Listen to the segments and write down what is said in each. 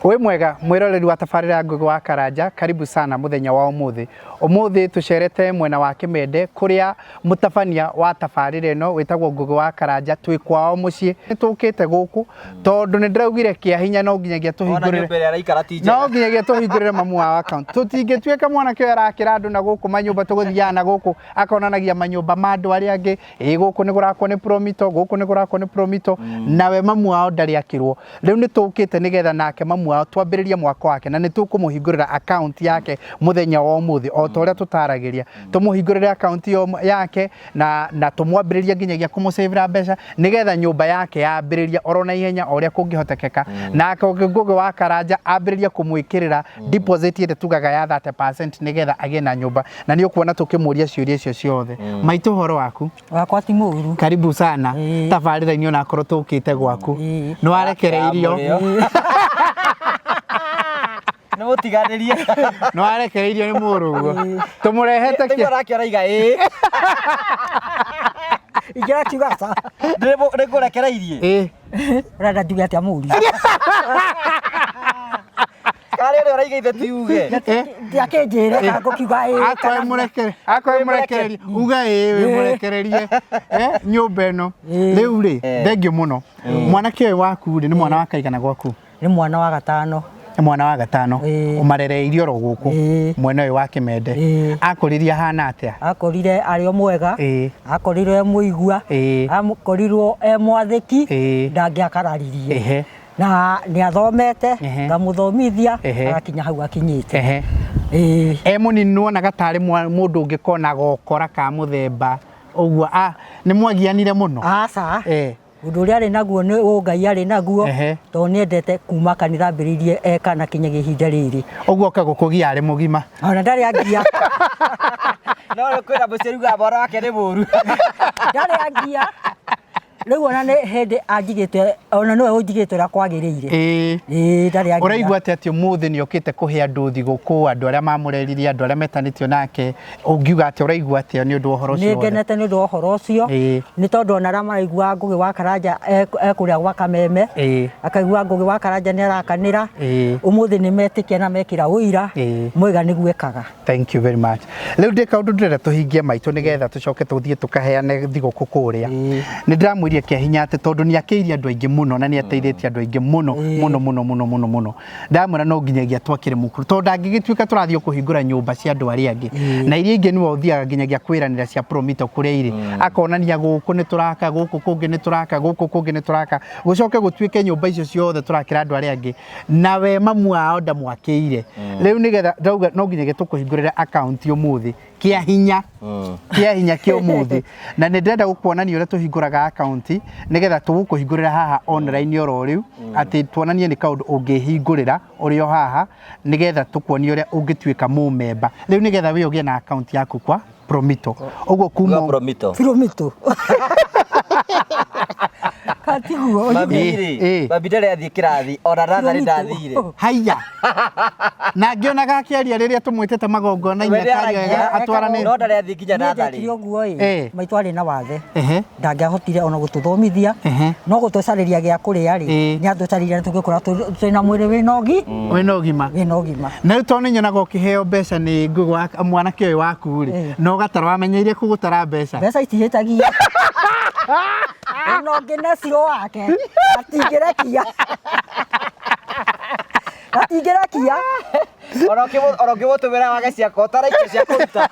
Wĩ mwega mwĩroreri wa tabarĩra ya Ngũgĩ wa Karanja, karibu sana mũthenya wa ũmũthĩ. Ũmũthĩ tũcerete mwena wa Kĩmende kũrĩa mũtabania wa tabarĩra ĩno wĩtagwo Ngũgĩ wa Karanja twĩ kwao mũciĩ. Nĩ tũkĩte gũkũ tondũ nĩ ndĩraugire kĩa hinya no nginyagia Ona tũhingũrĩre nyũmba ĩrĩa araikara ti njega. no nginyagia tũhingũrĩre mamu wao account. Tũtingĩtuĩka mwanake ũyũ arakĩra andũ na gũkũ manyũmba tũgũthiaga na gũkũ akonanagia manyũmba ma andũ arĩa angĩ, ĩ gũkũ nĩ kũrakwo nĩ Promito, gũkũ nĩ kũrakwo nĩ Promito, nawe mamu wao ndarĩ akĩrwo. Rĩu nĩ tũkĩte nĩgetha nake mamu wao twambĩrĩrie mwaka wake na nĩ tũkũmũhingũrĩra account yake mũthenya wa ũmũthĩ o ta ũrĩa tũtaragĩria. Tũmũhingũrĩre account yake na tũmwambĩrĩrie nginyagia kũmũcĩvĩra mbeca nĩgetha nyũmba yake yambĩrĩrie oro na ihenya o ũrĩa kũngĩhotekeka. Nake Ngũgĩ wa Karanja ambĩrĩrie kũmwĩkĩrĩra deposit ĩrĩa tugaga ya 30% nĩgetha agĩe na nyũmba. Na nĩ ũkuona tũkĩmũria ciũria icio ciothe. Maitũ ũhoro waku? Wakwa ti mũru. Karibu sana tabarĩra-inĩ onakorwo tũkĩte gwaku. Nĩ warekereirio. Nĩ mũtiganĩrie. Nĩ warekereirio nĩ mũrũguo. Tũmũrehete kĩ? Nĩguo arakĩona iga ĩĩ. Ingĩra kiuga aca. Nĩ ngũrekereirie. Ĩĩ. Ũrenda njuge atĩa mũru? Karĩ ũrĩa ũraiga ithe ti uge. Ndiakĩnjĩre kana ngũkiuga ĩĩ. Akorwo mũrekere, akorwo mũrekererie, uga ĩĩ wĩ mũrekererie. Nyũmba ĩno. Rĩu rĩ, thengiũ mũno. Mwanake ũyũ waku rĩ, nĩ mwana wa kaigana gwaku? Nĩ mwana wa gatano. Nĩ mwana wa gatano. Ũmarereirie oro gũkũ mwena ũyũ wa Kĩmende. Akũririe ahana atĩa? Akorire arĩ o mwega. Akorirwo e mũigua. Akorirwo e mwathĩki. Ndangĩakararirie. Na nĩ athomete, ngamũthomithia, agakinya hau akinyĩte. E mũnini nĩwonaga tarĩ mũndũ ũngĩkona gokora ka mũthemba ũguo, nĩ mwagianire mũno? Aca. Ũndũ ũrĩa arĩ naguo nĩ ũngai arĩ naguo, tondũ nĩ endete kuma kanitha ambĩrĩirie e kana kinyagia ihinda rĩrĩ. Ũguo oka gũkũgia arĩ mũgima. Ona ndarĩ angia. No kwĩna mũciari ugaga mwana wake nĩ mũru. Ndarĩ angia. Rĩu ona nĩ hĩndĩ anjigĩte, ona nĩwe ũnjigĩte ũrĩa kwagĩrĩire. Ĩĩ ndarĩ angia. Ũraigua atĩa atĩ ũmũthĩ nĩ okĩte kũhe andũ thigũkũ, andũ arĩa mamũreririe, andũ arĩa metanĩtio nake, ũngiuga atĩa, ũraigua atĩa nĩ ũndũ wa ũhoro ũcio wothe? Nĩ ngenete nĩ ũndũ wa ũhoro ũcio, nĩ tondũ ona arĩa maraiguaga Ngũgĩ wa Karanja e kũrĩa gwa Kameme, akaigua Ngũgĩ wa Karanja nĩ arakanĩra, ũmũthĩ nĩ metĩkia na mekĩra ũira, moiga nĩguo ekaga. Thank you very much. Rĩu ndĩ kaũndũ ndĩrenda tũhingie maitũ nĩgetha tũcoke tũthiĩ tũkaheane thigũkũ kũrĩa. Nĩ ndĩramwĩrire kĩa hinya atĩ tondũ nĩ akĩirie andũ aingĩ mũno na nĩ ateithĩtie andũ aingĩ mũno mũno mũno mũno mũno mũno. Ndamwĩra no nginyagia twakĩre mũkuru tondũ ndangĩgĩtuĩka tũrathiĩ kũhingũra nyũmba cia andũ arĩa angĩ na iria ingĩ nĩwe ũthiaga nginyagia kwĩranĩra cia Promito kũrĩa irĩ akonania gũkũ nĩ tũraka gũkũ kũngĩ nĩ tũraka gũkũ kũngĩ nĩ tũraka gũcoke gũtuĩke nyũmba icio ciothe tũrakĩra andũ arĩa angĩ nawe mamu wao ndamwakĩire rĩu nĩgetha ndauga no nginyagia tũkũhingũrĩre akaunti ũmũthĩ kĩa hinya kĩa hinya kĩa ũmũthĩ na nĩ ndĩrenda gũkuonania ũrĩa tũhingũraga akaunti nĩgetha tũgũkũhingũrĩra haha online oro rĩu atĩ tuonanie nĩ kaũndũ ũngĩhingũrĩra ũrĩ o haha nĩgetha tũkuonie ũrĩa ũngĩtuĩka mũmemba rĩu nĩgetha we ũgĩe na akaunti yaku kwa Promito ũguo kuma Promito Promito Katiguo. Mami rĩ, mami ndarĩ athiĩ kĩrathi ona natharĩ ndathire. Haiya. Na ngĩonaga akĩaria rĩrĩa tũmwĩtĩte magongona-inĩ We akaria wega nĩaragia, atwaranĩte. no ndarĩ athiĩ nginya Niĩ natharĩ. ndekire ũguo ĩ, Eh. maitũ arĩ na wathe Ehe. ndangĩahotire ona gũtũthomithia Ehe. no gũtũcarĩria gĩa kũrĩa rĩ Ĩĩ. nĩ atũcarĩria na tũgĩkũra twĩna mwĩrĩ wĩna ũgi Wĩna ũgima. wĩna ũgima Na rĩu tondũ nĩ nyonaga ũkĩheo mbeca nĩ Ngũgĩ wa mwanake ũyũ waku rĩ, Ĩĩ. na ũgatara wamenyeire kũgũtara mbeca. mbeca itihĩtagia ona ũngĩ na ciro wake atingĩrekia atingĩrekia Ona ũkĩmũtũmĩra wage ciakwa ũtaraikia cia kũruta.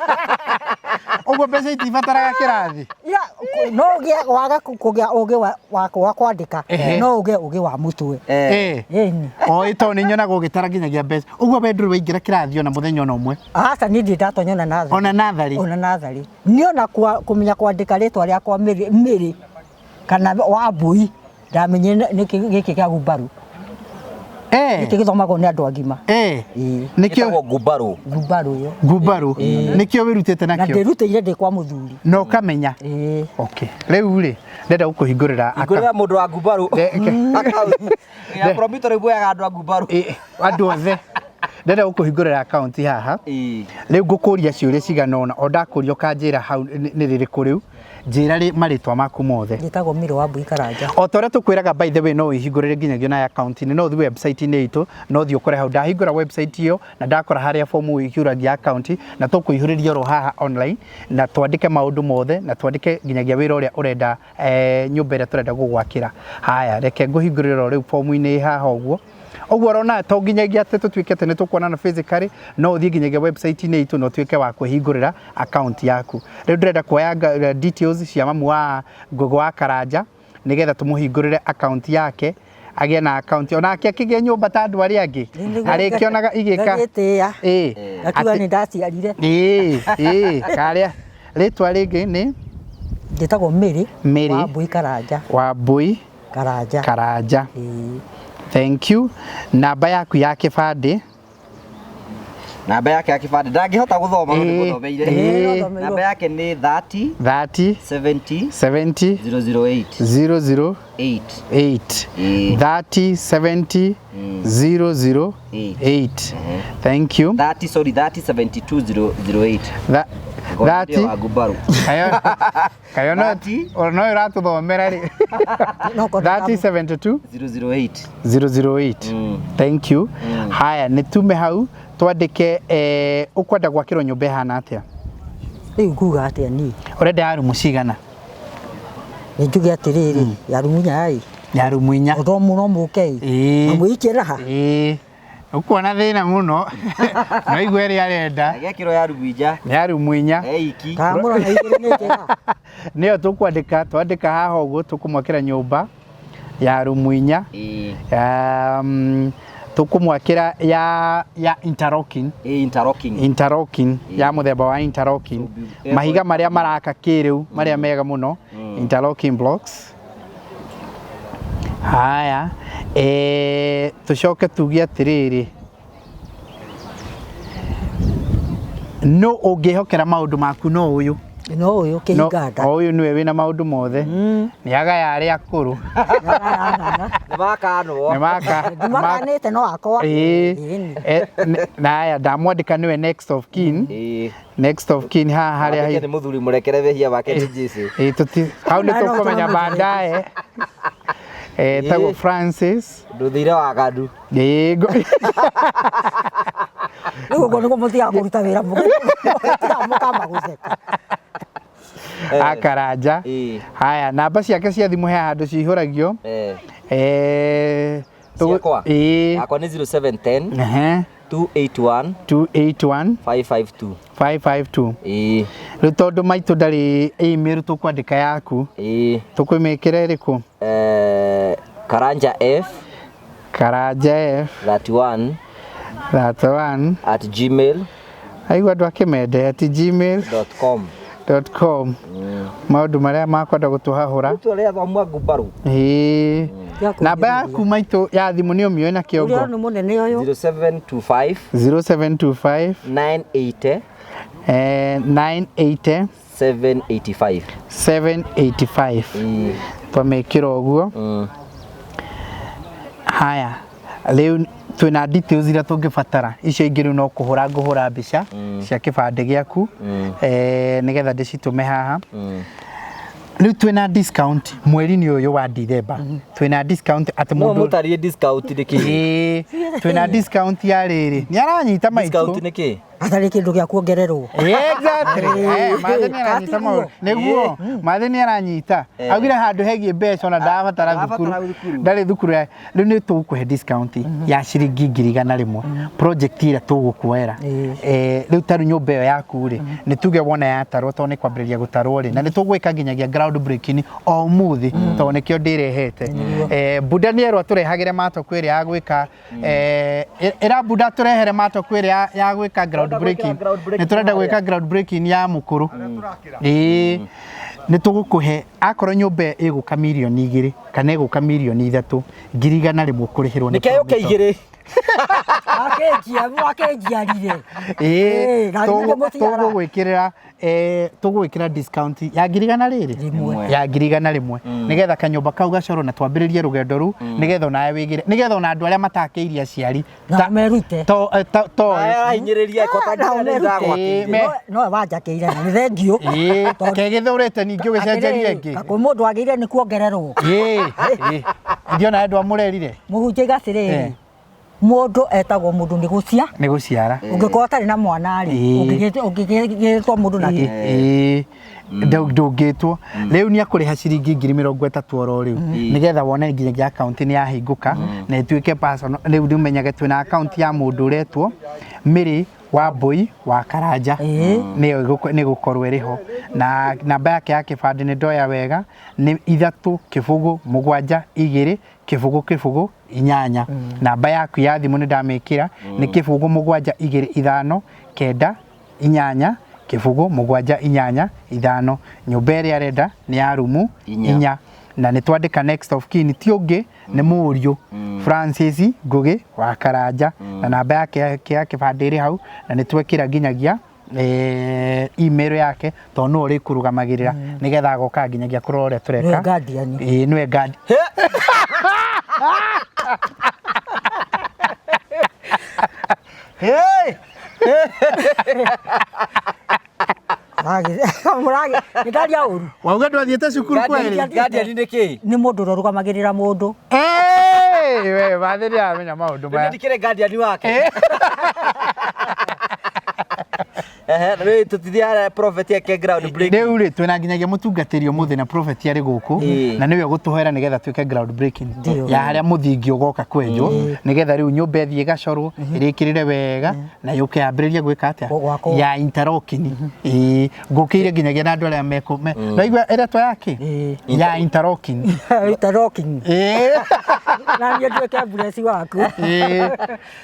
Ũguo mbeca itibataraga kĩrathi. Ira, no ũgĩe waga kũgĩa ũgĩ wa kwandĩka Ehe. no ũgĩe ũgĩ wa mũtwe Eh. Ĩni. O ĩ tondũ nĩ nyonaga ũgĩtara nginyagia mbeca. Ũguo we ndũrĩ waingĩra kĩrathi ona mũthenya ona ũmwe. Aca niĩ ndirĩ ndatonya ona natharĩ. Ona natharĩ. Ona natharĩ. Niĩ ona kũmenya kwandĩka rĩtwa rĩakwa Mĩrĩ kana Wambũi ndamenyire nĩ gĩkĩ kĩa ngumbarũ. Gĩkĩ gĩthomagwo nĩ andũ agima. Ĩĩ. Nĩkĩo Gĩtagwo ngumbarũ. Ngumbarũ ĩyo. Ngumbarũ. Nĩkĩo wĩrutĩte Na nakĩo. ndĩrutĩire ndĩ kwa mũthuri. Na ũkamenya. Ĩĩ. Okay. Rĩu rĩ, ndĩrenda gũkũhingũrĩra Hingũrĩra mũndũ wa ngumbarũ. Account. Ya Promito rĩu muoyaga andũ a ngumbarũ. Ĩĩ, andũ othe. Ndĩrenda gũkũhingũrĩra account haha. Ĩĩ. Rĩu ngũkũria ciũria cigana ũna, o ndakũria ũkanjĩra hau nĩ rĩrĩkũ rĩu. Njĩra marĩtwa maku mothe. Njĩtagwo Miro wa Mbui Karanja. O ta ũrĩa tũkwĩraga, by the way, no wĩhingũrĩre nginyagia na account-inĩ, no ũthiĩ website-inĩ itũ, no ũthiĩ ũkore hau. Ndahingũra website ĩyo na ndakora harĩa fomu ĩihũragia account, na tũkũihũrĩria oro haha online, na twandĩke maũndũ mothe, na twandĩke nginyagia wĩra ũrĩa ũrenda, nyũmba ĩrĩa tũrenda gũgwakĩra. Haya, reke ngũhingũrĩre oro rĩu fomu-inĩ haha ũguo. Ũguo ũrona to nginyagia atĩ tũtuĩke atĩ nĩ tũkuonana physically, no ũthiĩ nginyagia website-inĩ itũ na ũtuĩke wa kwĩhingũrĩra account yaku. Rĩu ndĩrenda kuoya details cia mamu wa Ngũgũ wa Karanja nĩgetha tũmũhingũrĩre account yake, agĩe na account onake akĩgĩe nyũmba ta andũ arĩa angĩ arĩkĩonaga igĩka. Ngagĩtĩĩa. Ngakiuga nĩ ndaciarire. Ĩĩ, karĩa rĩtwa rĩngĩ nĩ? Njĩtagwo Mary. Mary wa Mbui Karanja. Wa Mbui Karanja. Karanja. Ĩĩ. Thank you. Namba yaku ya kĩbandĩ? Namba yake ya kĩbandĩ ndangĩhota gũthoma, no nĩgũthomeire. Namba yake nĩ 30 30 70 70 008 00 8. 8. Ĩĩ. 30 70 00 8. Thank you. 30, sorry, 30 72 008. 30 wa Ngubaru. Kayo kayo no 30. No ũratũthomera rĩ. 30 72 008. 008. Thank you. Haya, nĩ tume hau twandĩke, ũkwenda gwakĩrwo nyũmba ĩhana atĩa? Rĩu nguga atĩa niĩ? Ũrenda ya rumu cigana? Nĩ njuge atĩrĩrĩ, ya rumu inya ĩ. Ya rumu inya. Ũndũ mũno mũke ĩ. Ĩĩ. Na mwĩikie raha. Ĩĩ. Ũkuona thĩna mũno. No igue ĩrĩa arenda. Agekĩrwo ya rumu inya. Nĩ ya rumu inya. Eiki. Kana mũrona igĩrĩ nĩ njega. Nĩyo tũkwandĩka, twandĩka haha ũguo tũkũmwakĩra nyũmba ya rumu inya. Ĩĩ. Tũkũmwakĩra ya interlocking. Ĩĩ, interlocking. Interlocking, ya mũthemba wa interlocking. Mahiga marĩa maraka kĩrĩu, marĩa mega mũno, interlocking blocks. Haya, tũcoke tuge atĩrĩrĩ, no ũngĩhokera maũndũ maku no ũyũ. No ũyũ kĩhinga nda. O ũyũ nĩwe wĩna maũndũ mothe. Nĩ agaya arĩa akũrũ. Nĩ makanwo. Nĩ maka. Ndimakanĩte no akwa. Ĩĩ. Na haya ndamwandĩka nĩwe next of kin. Ĩĩ. Next of kin haha harĩa Wandĩke nĩ mũthuri mũrekere mehia make nĩ Jesũ. Ĩĩ, tũti hau nĩ tũkũmenya baadaye. Etagwo Francis. Ndũthire waganu. Ĩĩ. Rĩu ũguo nĩguo mũthiaga kũruta wĩra mũtigaga mũkamba gũtheka. Akaranja. Haya, namba ciake cia thimũ he handũ cihũragio. Ciakwa? Ĩĩ. Yakwa nĩ 0710 Ehe. 281 281 552. 552. Ĩĩ. Rĩu tondũ maitũ ndarĩ email tũkwandĩka yaku. Ĩĩ. Tũkũmĩkĩra ĩrĩkũ? Karanja F. Karanja F. 31. 31. At gmail. Aigua andũ akĩmende at gmail dot com. dot com. Maũndũ marĩa makwenda gũtũhahũra. Rĩu arĩa athomu a Ngubaru. Ĩĩ. Namba yaku maitũ ya thimũ nĩ ũmĩoĩ na kĩongo? Ũrĩa nĩ mũnene ũyũ. 0725 0725 980 980 785. 785. Twamĩkĩra ũguo. Haya, rĩu twĩna details iria tũngĩbatara. Icio ingĩ rĩu no kũhũra ngũhũra mbica cia kĩbandĩ gĩaku, nĩgetha ndĩcitũme haha. Rĩu twĩna discount mweri-inĩ ũyũ wa Dithemba. Twĩna discount atĩ No mũndũ mũtarie discount nĩ kĩ? Ĩĩ, twĩna discount ya rĩrĩ. Nĩ aranyita maitũ. Discount nĩ kĩ? Hatarĩ kĩndũ gĩa kuongererwo. Exactly. Mathĩ nĩ aranyita maũndũ. Nĩguo, Mathĩ nĩ aranyita. Augire handũ hegiĩ mbeca ona ndarabatara thukuru. Ndarĩ thukuru ya. Rĩu nĩ tũgũkũhe discount ya ciringi ngiri igana rĩmwe. Project ĩrĩa tũgũkuoera. Rĩu ta rĩu nyũmba ĩyo yaku rĩ, nĩ tuge wona yatarwo tondũ nĩ kwambĩrĩria gũtarwo rĩ, na nĩ tũgwĩka nginyagia ground breaking o ũmũthĩ tondũ nĩkĩo ndĩrehete. Buda nĩ erwo atũrehagĩre matoko ĩrĩa ya gwĩka, ĩra Buda atũrehere matoko ĩrĩa ya gwĩka ground breaking. Nĩ tũrenda gwĩka ground breaking ya mũkũrũ. Ĩĩ. Nĩ tũgũkũhe akorwo nyũmba ĩgũka mirioni 2 kana ĩgũka mirioni 3, ngiri igana rĩmwe kũrĩhĩrwo nĩ Nĩkĩo yũke Promitor. igĩrĩ. Akĩnjiarire. Ĩĩ, tũgũgwĩkĩrĩra Tũgwĩkĩra discount ya 100,000 rĩrĩ. Rĩmwe. Ya 100,000, nĩgetha kanyũmba kau gacorwo na twambĩrĩrie rũgendo rũu, nĩgetha onawe wĩgĩre, nĩgetha ona andũ arĩa matakĩirie aciari Na merute. To to Arahinyĩrĩria kota Nao nginya nĩ merute. ndagwakĩire. Nowe wanjakĩire na nĩ thengiũ. Ĩĩ, kegĩthũrĩte ningĩ ũgĩcenjerie ĩngĩ. Kwĩ mũndũ wagĩrĩire nĩ kuongererwo. Ĩĩ, ĩĩ. Ndiona andũ amũrerire. Mũhunjia iga atĩrĩrĩ, mũndũ etagwo mũndũ nĩ gũcia. Nĩ gũciara. Ũngĩkorwo ũtarĩ na mwana rĩ, ũngĩgĩtwo mũndũ na kĩ? Ĩĩ, ndũngĩtwo. Rĩu nĩ akũrĩha ciringi 30,000 oro rĩu, nĩgetha wone nginyagia akaunti nĩ yahingũka na ĩtuĩke personal. Rĩu ndũmenyage twĩna akaunti ya mũndũ ũretwo Mary Wambui wa Karanja, nĩyo nĩ ĩgũkorwo ĩrĩ ho, na namba yake ya kĩbandĩ nĩ ndoya wega, nĩ 3 0 7 2 0 0 8. Namba yaku ya thimũ nĩ ndamĩkĩra, nĩ 0 7 2 5 9 8 0 7 8 5. Nyũmba ĩrĩa arenda nĩ ya rumu 4. 4, na nĩ twandĩka next of kin ti ũngĩ nĩ mũriũ Francis Ngũgĩ wa Karanja, na namba yake ya kĩbandĩ ĩrĩ hau, na nĩ twekĩra nginyagia email yake, tondũ nĩwe ũrĩkũrũgamagĩrĩra, nĩgetha agoka nginyagia kũrora ũrĩa tũreka. Nĩwe guardian. Ĩĩ, nĩwe guardian. Hey! Mũragĩ, nĩ ndaria ũru. Wauga ndwathiĩte cukuru kweri? Guardian nĩ kĩ? Nĩ mũndũ ũrĩa ũrũgamagĩrĩra mũndũ. Hey, we bathĩ ndĩramenya maũndũ maya. Ndikĩrĩ guardian wake. Ehe, rĩu tũtithiaga prophet yake ground breaking. Rĩu rĩ, twĩna nginyagia mũtungatĩri ũmũthĩ na prophet arĩ gũkũ, na nĩwe ũgũtũhoera nĩgetha twĩke ground breaking ya harĩa mũthingi ũgoka kwenjwo, nĩgetha rĩu nyũmba ĩthiĩ ĩgacorwo ĩrĩkĩrĩre wega na yũke yambĩrĩrie gwĩka atĩa? Gwakwo. Ya interlocking. Ĩĩ, ngũkĩire nginyagia na andũ arĩa mekũ naigua ĩretwo ya kĩ? Ya interlocking. Interlocking. Ĩĩ. Na niĩ nduĩke mbureci waku. Ĩĩ,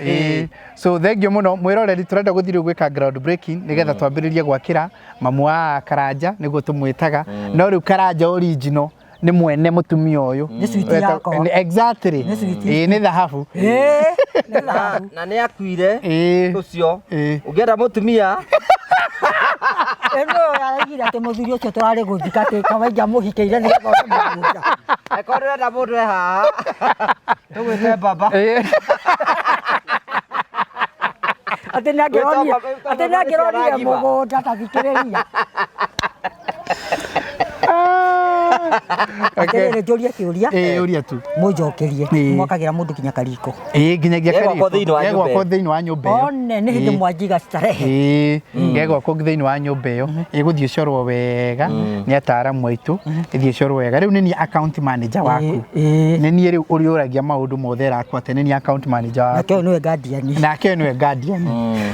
ĩĩ. So thank you mũno mwĩroreri, tũrenda gũthiĩ rĩu gwĩka ground breaking nĩgetha twambĩrĩrie gwakĩra mamu wa Karanja, nĩguo tũmwĩtaga, no rĩu Karanja original nĩ mwene mũtumia ũyũ. Nĩ sweet yakwa. Exactly. Nĩ sweet. Ĩĩ, nĩ thahabu. Ĩĩ, nĩ thahabu. Na nĩ akuire ũcio. Ĩĩ. Ũngĩenda mũtumia Ĩno yaraigire atĩ mũthuri ũcio tũrarĩ gũthika atĩ kawaida mũhikĩire nĩgetha one mũgũnda. Angĩkorwo ndũrenda mũndũ e haha, tũgwĩte baba. Ĩĩ. Atĩ nĩ angĩronire, Wĩtwa atĩ nĩ angĩronire Baba. mũgũnda ta thikĩrĩria. Okay. Atĩrĩrĩ, njũrie kĩũria. Ĩĩ, ũria tu. Mũnjokerie. Ĩĩ. Mwakagĩra mũndũ nginya kariko. Ĩĩ, nginyagia Gegwakwo kariko. thĩinĩ wa nyũmba Gegwakwo ĩyo. thĩinĩ wa nyũmba ĩyo. One nĩ hĩndĩ Ĩĩ. mwanjiga starehe. Ĩĩ, gegwakwo thĩinĩ wa nyũmba ĩyo, ĩgũthiĩ ĩcorwo wega nĩ ataaramu aitũ, ĩthiĩ ĩcorwo wega. Rĩu nĩ niĩ account manager waku. Ĩĩ. Nĩ niĩ rĩu ũrĩũragia maũndũ mothe ĩrakwo atĩ nĩ niĩ account manager waku. Nake ũyũ nĩwe guardian. Nake ũyũ nĩwe guardian,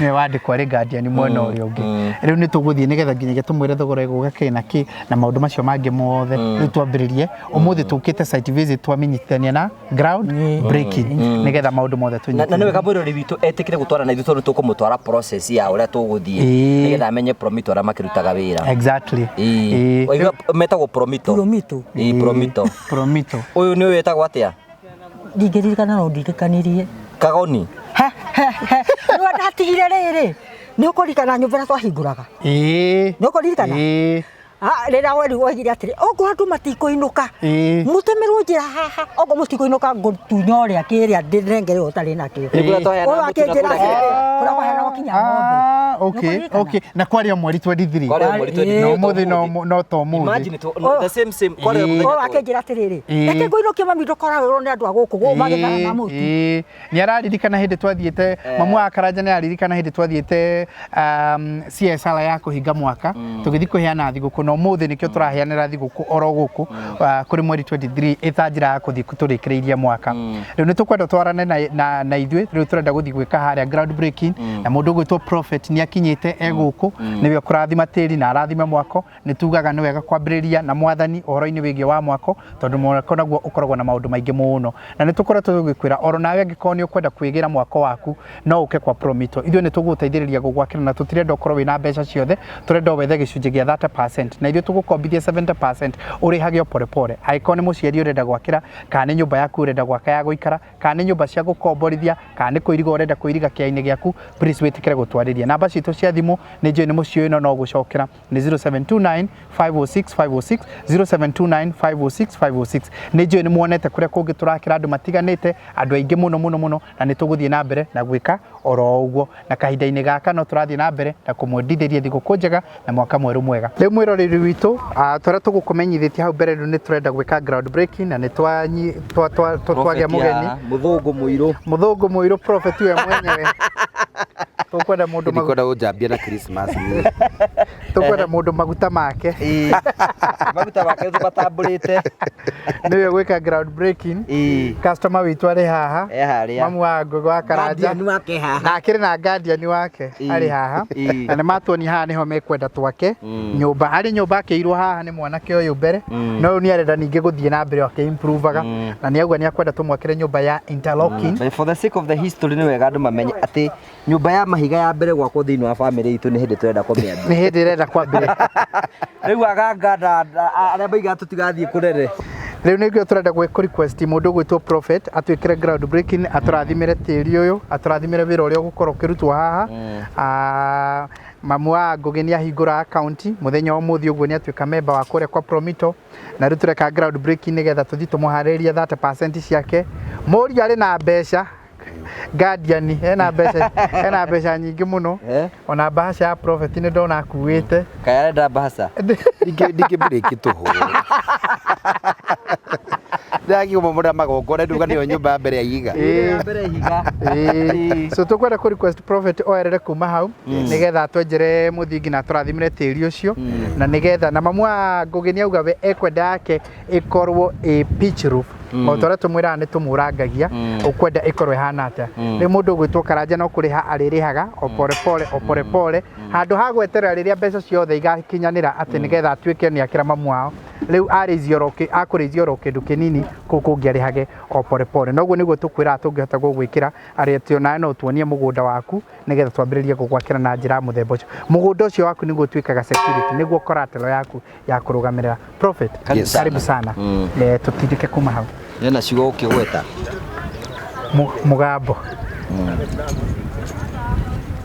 nĩwe wandĩkwo arĩ guardian mwena ũrĩa ũngĩ. Rĩu nĩ tũgũthiĩ nĩgetha nginyagia tũmwĩre thogora ĩgũka kĩ na kĩ na maũndũ macio mangĩ mothe. Rĩu twambĩrĩrie ũmũthĩ, tũkĩte site visit, twamenyithania na ground breaking nĩgetha maũndũ mothe Na nĩ wega tũnyitithanie. mwĩrori witũ etĩkĩre gũtwara na ithuĩ, tondũ tũkũmũtwara process ya ũrĩa tũgũthiĩ, nĩgetha amenye Promito arĩa makĩrutaga wĩra. Exactly. Ĩĩ. Ĩĩ. Waigua metagwo Promito? Promito. Ĩĩ, Promito. Promito. Ũyũ nĩ wĩtagwo atĩa? Ndingĩririkana, no ndirikanirie. Kagoni. Nĩwe ndatigire rĩrĩ. Nĩ ũkũririkana nyũmba ĩrĩa twahingũraga? Ĩĩ. Nĩ ũkũririkana? Ĩĩ. Ah, rĩrĩa werirwo oigire atĩrĩ, okorwo andũ matikũinũka, mũtemerwo njĩra haha, okorwo mũtikũinũka ngũtunya ũrĩa kĩrĩa ndĩnengere ũtarĩ nakĩo. Nĩ kũrĩa twaheanaga Ũyũ mũtu na akĩnjĩra kũrĩa atĩrĩ, kũrĩa kwaheanagwo kinya ng'ombe. Ah, okay, Nĩũkũririkana? okay. Na kwarĩ o mweri 23. Kwarĩ o mweri 23. Na ũmũthĩ no to ũmũthĩ. Imagine the same same kwarĩ o Ĩĩ. mũthenya Ũyũ tũĩ. akĩnjĩra atĩrĩrĩ, Ĩĩ. reke ngũinũkie mami, ndũkoragĩrwo nĩ andũ a gũkũ magĩthana na mũtu. Ĩĩ, nĩ araririkana hĩndĩ twathiĩte, mamu wa Karanja nĩ araririkana hĩndĩ twathiĩte CSR ya kũhinga mwaka, tũgĩthiĩ kũheana thigũkũ, na ũmũthĩ nĩkĩo tũraheanĩra thigũkũ oro gũkũ, kũrĩ mweri 23, ĩta njĩra ya kũthiĩ tũrĩkĩrĩirie mwaka. Rĩu nĩ tũkwenda twarane na ithuĩ. Rĩu tũrenda gũthiĩ gwĩka harĩa ground breaking, na mũndũ ũgwĩtwo prophet nĩ akinyĩte e gũkũ, nĩwe ũkũrathima tĩri na arathime mwako. Nĩ tugaga nĩ wega kwambĩrĩria na mwathani ũhoro-inĩ wĩgiĩ wa mwako, tondũ mwako naguo ũkoragwo na maũndũ maingĩ mũno, na nĩ tũkoretwo tũgĩkwĩra oro nawe angĩkorwo nĩ ũkwenda kwĩgĩra mwako waku, no ũke kwa Promito, ithuĩ nĩ tũgũgũteithĩrĩria gũgwakĩra, na tũtirenda ũkorwo wĩna mbeca ciothe, tũrenda wethe gĩcunjĩ gĩa 30%. na ithuĩ tũgũkombithia 70% ũrĩhage o polepole. Angĩkorwo nĩ mũciari ũrenda gwakĩra, kana nĩ nyũmba yaku ũrenda gwaka ya gũikara, kana nĩ nyũmba cia gũkomborithia, kana nĩ kũiriga ũrenda kũiriga kĩainĩ gĩaku, please wĩtĩkĩre gũtwarĩria. Namba citũ cia thimũ nĩ njũĩ nĩ mũciũĩ no no gũcokera nĩ 0729 506 506, 0729 506 506. Nĩ njũĩ nĩ muonete kũrĩa kũngĩ tũrakĩra andũ matiganĩte, andũ aingĩ mũno mũno mũno, na nĩ tũgũthiĩ na mbere na gwĩka oro ũguo. Na kahinda-inĩ gaka no tũrathiĩ na mbere na kũmwendithĩria thigũkũ njega na mwaka mwerũ mwega. Rĩu mwĩroreri witũ, tũrĩa tũgũkũmenyithĩtie hau mbere, rĩu nĩ tũrenda gwĩka ground breaking na nĩ twagĩa mũgeni mũthũngũ mũirũ, mũthũngũ mũirũ, prophet we mwenyewe. Tũkwenda mũndũ ndikwenda gũnjambia na Christmas. Tũkwenda mũndũ maguta make. Maguta make tũmatambũrĩte. Nĩwe gwĩka ground breaking. Customer witũ arĩ haha, mamu wa Ngũgĩ wa Karanja na akĩrĩ na guardian wake arĩ haha, na nĩ matuonia haha nĩho mekwenda twake nyũmba. Arĩ nyũmba akĩirwo haha nĩ mwanake ũyũ mbere, no rĩu nĩ arenda ningĩ gũthiĩ na mbere akĩ-improvaga, na nĩ auga nĩ akwenda tũmwakĩre nyũmba ya interlocking. But for the sake of the history, nĩ wega andũ mamenye atĩ nyũmba ya mahiga ya mbere gwakwo thĩinĩ wa family itũ nĩ hĩndĩ tũrenda kũmĩambia. Nĩ hĩndĩ ĩrenda kwambĩrĩria. Rĩu aganga na arĩa maigaga tũtigathiĩ kũnene. Rĩu nĩkĩo tũrenda gwĩkũ request mũndũ ũgwĩtwo prophet atwĩkĩre ground breaking, atũrathimĩre tĩri ũyũ, atũrathimĩre wĩra ũrĩa ũgũkorwo ũkĩrutwo haha. Mamu wa Ngũgĩ nĩ ahingũra account mũthenya wa ũmũthĩ, ũguo nĩ atuĩka member wa kũrĩa kwa Promito, na rĩu tũreka ground breaking nĩgetha tũthiĩ tũmũharĩrĩrie 30% ciake. Mũriũ arĩ na mbeca, guardian ena mbeca, ena mbeca nyingĩ mũno, ona bahasha ya prophet nĩ ndona akuĩte. Kaĩ arenda bahasha? Ndingĩ tũhũ ndĩrakiumomora magongona nduga nĩyo nyũmba ya mbere ya ihiga. Mbere ihiga. So tũkwenda kũ request prophet oerere kuma hau nĩgetha atwenjere mũthingi na atũrathimĩre tĩri ũcio, na nĩgetha na mamu wa Ngũgĩ nĩ auga we ekwenda yake ĩkorwo ĩ pitch roof, o ta ũrĩa tũmwĩraga nĩ tũmũrangagia, ũkwenda ĩkorwo ĩhana atĩa. Rĩu mũndũ ũgwĩtwo Karanja no kũrĩha arĩrĩhaga o pole pole o pole pole, handũ ha gweterera rĩrĩa mbeca ciothe igakinyanĩra atĩ nĩgetha atuĩke nĩ akĩra mamu wao. Rĩu akũrĩithia oro kĩndũ kĩnini kũu kũngĩ arĩhage o pole pole. Noguo nĩguo tũkwĩraga tũngĩhota gũgwĩkĩra arĩ atĩ onawe no tuonie mũgũnda waku nĩgetha twambĩrĩrie gũgwakĩra na njĩra ya mũthemba ũcio. Mũgũnda ũcio waku nĩguo ũtuĩkaga security, nĩguo collateral yaku ya kũrũgamĩrĩra. Prophet, karibu sana. Tũtindĩke kuma hau. Nĩ ciugo ũkĩgweta. Mũgambo.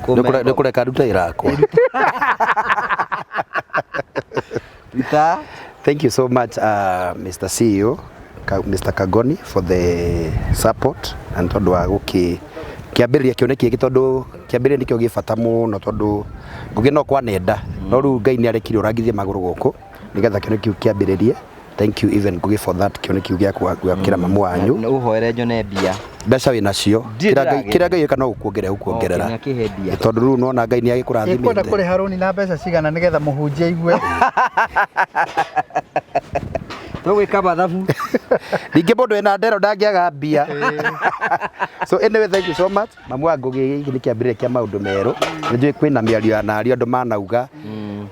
Nĩ kũreka nduta irakwa. Rita. Thank you so much, Mr. CEO, Mr. Kagoni, for the support and tondũ wa gũkĩ kĩambĩrĩria kĩoneki gĩkĩ, tondũ kĩambĩrĩria nĩkĩo gĩ bata mũno, tondũ Ngũgĩ no kwanenda no rĩu Ngai nĩ arekire ũrangithie magũrũ gũkũ nĩgetha kĩoneki kĩu kĩambĩrĩrie. Thank you even Ngũgĩ for that kĩoneki kĩu gĩa gwakĩra mamu wanyu. Nĩ ũhoere nyone mbia. Mbeca wĩ nacio, kĩrĩa Ngai ĩka no gũkuongerera gũkuongerera, tondũ rĩu nona Ngai nĩ agĩkũrathimĩte. Ĩkwenda kũrĩha rũni na mbeca cigana nĩgetha mũhunjie aigue? Tũgwĩka mathabu. Ningĩ mũndũ wĩna ndero ndangĩaga mbia. So anyway, thank you so much. Mamu wa Ngũgĩ, gĩkĩ nĩ kĩambĩrĩria kĩa maũndũ merũ. Nĩ njũĩ kwĩna mĩario ya nario andũ manauga.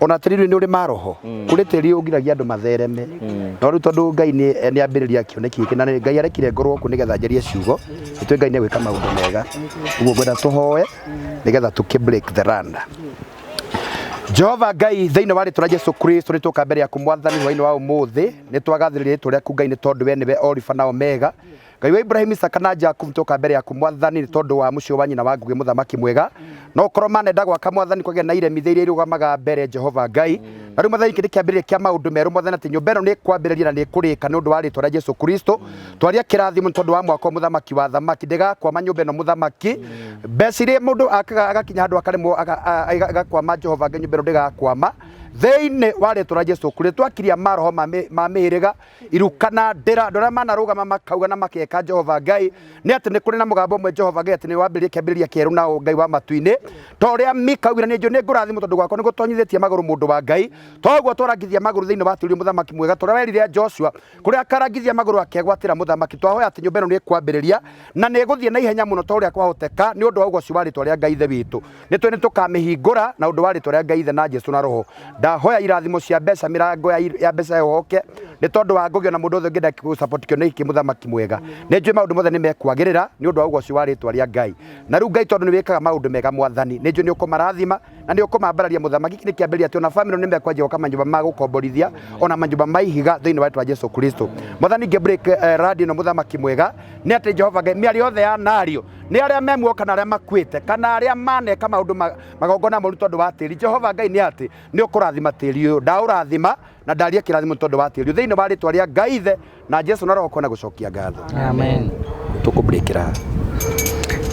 Ona tĩri nĩ ũrĩ maroho. Kũrĩ tĩri ũgiragia andũ mathereme. No rĩu tondũ Ngai nĩ ambĩrĩria kĩoneki gĩkĩ, na Ngai arekire ngorwo gũkũ nĩgetha njarie ciugo, nĩ tũĩ Ngai nĩ egwĩka maũndũ mega. Ũguo ngwenda tũhoe nĩgetha tũkĩ break the land. Jehova Ngai, thĩinĩ wa rĩtwa rĩa Jesu Kristo nĩ tũka mbere yaku Mwathani hwainĩ wa ũmũthĩ, nĩ twagathĩrĩria rĩtwa rĩaku Ngai nĩ tondũ we nĩwe Oriba na Omega. Ngai wa Ibrahim, Isaka na Jakubu, tũka mbere yaku Mwathani nĩ tondũ wa mũciĩ wa nyina wa Ngũgĩ mũthamaki mwega. No korwo manenda gwaka Mwathani kwagĩa na iremithia iria irũgamaga mbere Jehova Ngai. Na rĩu Mwathani, gĩkĩ nĩ kĩambĩrĩria kĩa maũndũ merũ Mwathani, atĩ nyũmba ĩno nĩ ĩkwambĩrĩria na nĩ ĩkũrĩka nĩ ũndũ wa rĩtwa rĩa Jesu Kristo. Twaria kĩrathimo nĩ tondũ wa mwaka ũyũ mũthamaki wa thamaki, ndĩgakwama nyũmba ĩno mũthamaki. Mbeca iria mũndũ akaga agakinya handũ akaremwo agakwama, Jehova Ngai, nyũmba ĩno ndĩgakwama thĩinĩ wa rĩtwa rĩa Jesu Kristo. Twakiria maroho ma mĩhĩrĩga iruka na ndĩra, andũ arĩa manarũgama makauga na makeka Jehova Ngai nĩ atĩ nĩ kũrĩ na mũgambo ũmwe Jehova Ngai atĩ nĩ wambĩrĩria kĩambĩrĩria kĩerũ na Ngai wa matu-inĩ, ta ũrĩa Mika augire, nĩ njũĩ nĩ ngũrathimwo tondũ gwakwa nĩ gũtonyithĩtie magũrũ mũndũ wa Ngai. Toguo twarangithia magũrũ thĩinĩ wa tĩri mũthamaki mwega, ta ũrĩa werire Joshua kũrĩa akarangithia magũrũ akegwatĩra mũthamaki. Twahoya atĩ nyũmba ĩno nĩ ĩkwambĩrĩria na nĩ ĩgũthiĩ na ihenya mũno ta ũrĩa kwahoteka nĩ ũndũ wa ũgoci wa rĩtwa rĩa Ngai Ithe witũ. Nĩ tũĩ nĩ tũkamĩhingũra na ũndũ wa rĩtwa rĩa Ngai Ithe na Jesu na Roho. Ndahoya irathimo cia mbeca, mĩrango ya mbeca ĩhoke nĩ tondũ wa Ngũgĩ na mũndũ wothe ũngĩenda gũ-support kĩoneki kĩ mũthamaki mwega. Nĩ njũĩ maũndũ mothe nĩ mekwagĩrĩra nĩ ũndũ wa ũgoci wa rĩtwa rĩa Ngai. Na rĩu Ngai, tondũ nĩ wĩkaga maũndũ mega Mwathani, nĩ njũĩ nĩ ũkũmarathima. Na nĩ ũkũmambararia mũthamaki. Nĩ kĩambĩrĩria atĩ ona famĩlĩ nĩ mekwanjia gwaka manyũmba ma gũkomborithia, ona manyũmba ma ihiga thĩinĩ wa rĩtwa Jesu Kristo. Mwathani, ngĩ break radio ĩno, mũthamaki mwega, nĩ atĩ Jehova Ngai, mĩario yothe ya nario nĩ arĩa me muoyo kana arĩa makuĩte kana arĩa maneka maũndũ magongona moru tondũ wa tĩri, Jehova Ngai, nĩ atĩ nĩ ũkũrathima tĩri ũyũ. Ndaũrathima na ndaria kĩrathimo tondũ wa tĩri ũyũ thĩinĩ wa rĩtwa rĩa Ngai Ithe na Jesu na Roho kona gũcokia ngatho. Amen. Tũkũbreakĩra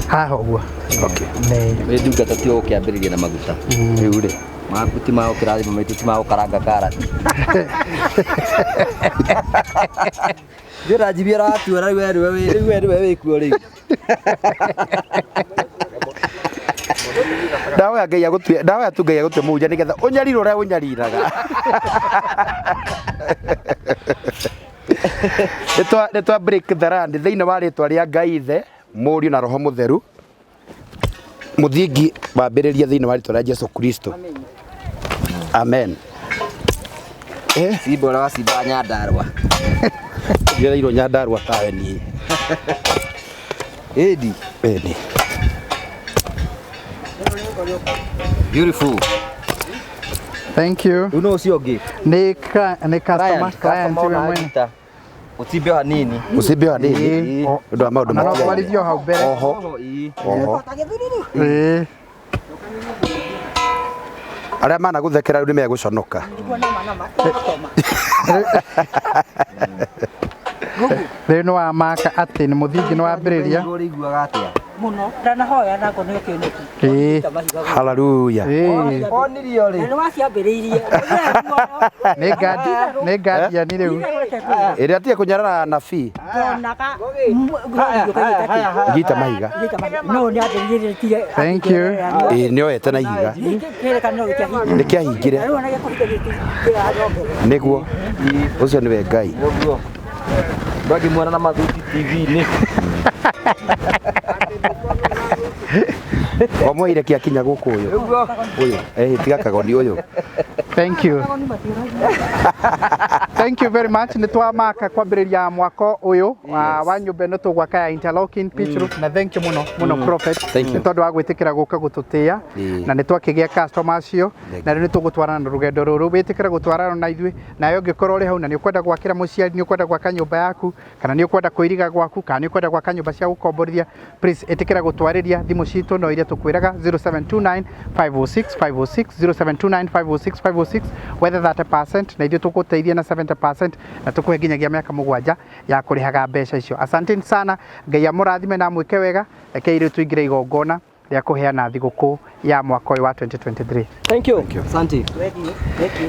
haha ũguo. Okay. Nĩ Wĩ ndungata ti ũkĩambĩrĩria na maguta. Rĩu rĩ Maku ti ma gũkĩrathima, maitũ ti ma gũkaranga karati. Ndĩra njibia aratuara rĩu we nĩwe rĩu we nĩwe wĩkuo rĩu. Ndahoya Ngai agũtue, ndahoya tu Ngai agũtue mũhunjia nĩgetha ũnyarire ũrĩa ũnyariraga. Nĩ twa break the land thĩinĩ wa rĩtwa rĩa Ngai Ithe, Mũriũ na Roho Mũtheru. Mũthingi wambĩrĩria thĩinĩ wa rĩtwa rĩa Jesu Kristo. Amen. Simba ũrĩa wa Simba Nyandarua. Njereirwo Nyandarua tawe niĩ. Ĩndi. Ĩni. Beautiful. Thank you. Rĩu no ũcio ũngĩ. Nĩ customer, client we mwene. Ũcimbe o hanini. Ũcimbe o hanini. Ĩĩ. Ũndũ wa maũndũ Ona no matigaine. twarithio hau mbere. Oho. Ĩĩ. Oho. Ĩĩ. Arĩa managũthekera rĩu nĩ megũconoka. Rĩu nĩ wamaka atĩ nĩ mũthingi nĩ wambĩrĩria. Ũrĩiguaga atĩa? Mũno ndanahoya nako nĩ ũkĩnĩki. Haleluya. Onirio rĩ. Na nĩ waciambĩrĩirie. Nĩ guardian rĩu. Ĩrĩa atige kũnyarara anabii. Ndonaga Igita mahiga. no nĩ ambĩrĩrie. Thank you. Ĩĩ, nĩ oete na ihiga. Kĩrĩkanĩro gĩtiahingire. Nĩ kĩahingire. Rĩu ona gĩkũhinga gĩtirahongerera. Nĩguo ũcio nĩwe Ngai. Nĩguo. Ndangĩmuona na mathuti TV-inĩ. Wamwoire kĩakinya gũkũ ũyũ. Ũyũ. Eh, tiga kagoni ũyũ. Thank you. Thank you very much. Nĩ twamaka kwambĩrĩria mwako ũyũ wa nyũmba ĩno tũgwaka ya interlocking pitch roof, na thank you mũno mũno, Prophet, Thank you. nĩ tondũ wa gwĩtĩkĩra gũka gũtũtĩa na nĩ twakĩgĩa customer acio, na rĩu nĩ tũgũtwarana na rũgendo rũrũ. Wĩtĩkĩra gũtwarana na ithuĩ, nawe ũngĩkorwo ũrĩ hau na nĩ ũkwenda gwakĩra mũciari, nĩ ũkwenda gwaka nyũmba yaku, kana nĩ ũkwenda kũiriga gwaku, kana nĩ ũkwenda gwaka nyũmba cia gũkomborithia, please ĩtĩkĩra gũtwarĩria. Thimũ citũ no iria tũkwĩraga, 0729 506 506, 0729 506 506. Wethe 30% na ithuĩ tũgũteithia na 70%, na tũkũhe nginyagia mĩaka 7 ya kũrĩhaga mbeca icio. Asanteni sana, Ngai amũrathime na amwĩke wega. Rekei rĩu tũingĩre igongona rĩa kũheana thigũkũ ya mwaka ũyũ wa 2023. Thank you. Asante. Thank you. Thank you.